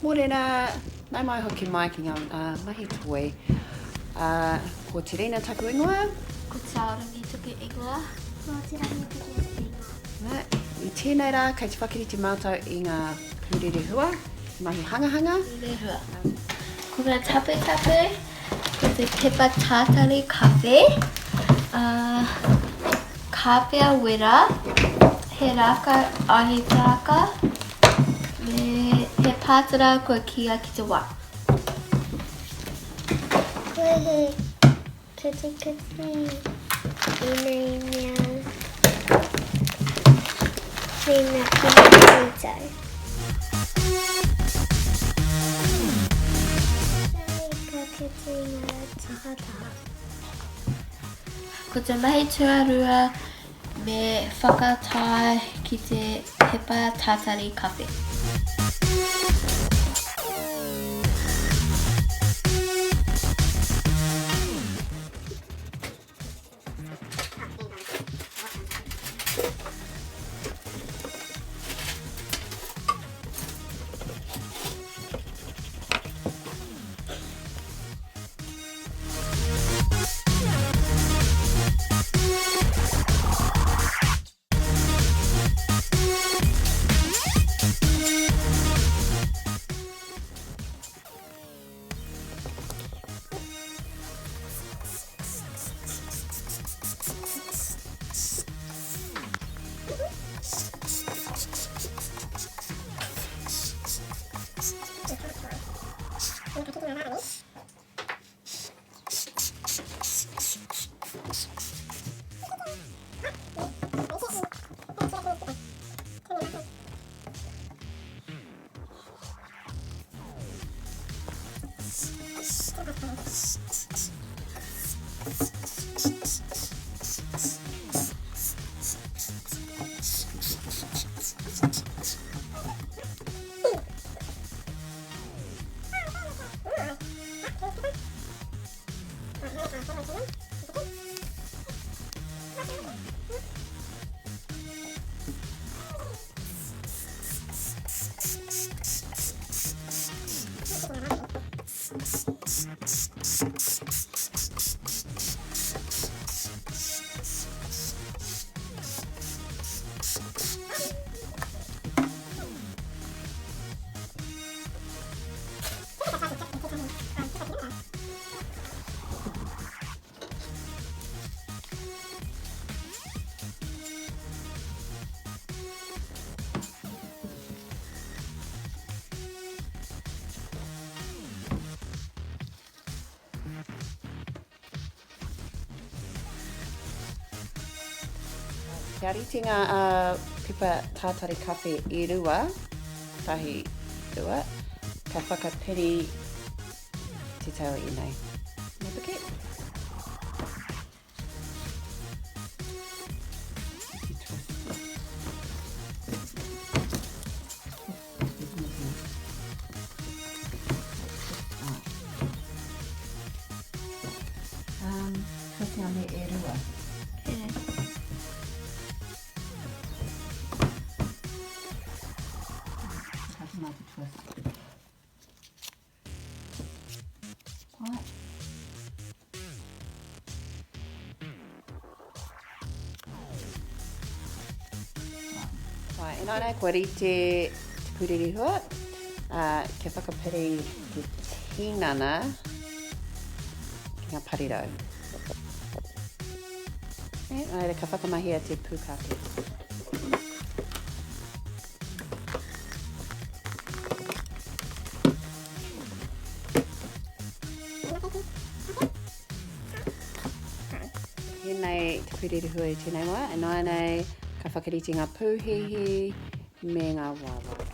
Mōrena, nau mai hoki mai ki ngā mahi toi. Ko Te Rina taku ingoa. Ko Te Aorangi taku ingoa. Ko Te Rangi taku ingoa. I tēnei rā, kei te whakarite mātou i ngā pūrerehua, mahi hangahanga. Pūrerehua. Ko ngā taputapu, ko te pepa tātari kawhe, kāpia wera, he rākau ahitāka, Me he pātara kua kīia ki te wā. Ko he katikati ēnei mea hei mea ki ngā koutou. Ka kite i ngā tahataha. Ko te mahi tuarua Me whakatae ki te pepa tātari kawhe. Kia rite ngā pepa tātari kawhe e rua, tahi, rua, ka whakapiri te tau ēnei. Mapake. Um, ka te ame e rua. Ka te mā te twist. Pai. Pai, e nānei, kua rite te pūrerehua, uh, kia whakapiri te tinana ki ngā parirau. E, nā reira, ka whakamahia te pūkāpe. Tēnei te pūrerehua i tēnei wā, e nāianei ka whakarite ngā pūhihi me ngā waewae.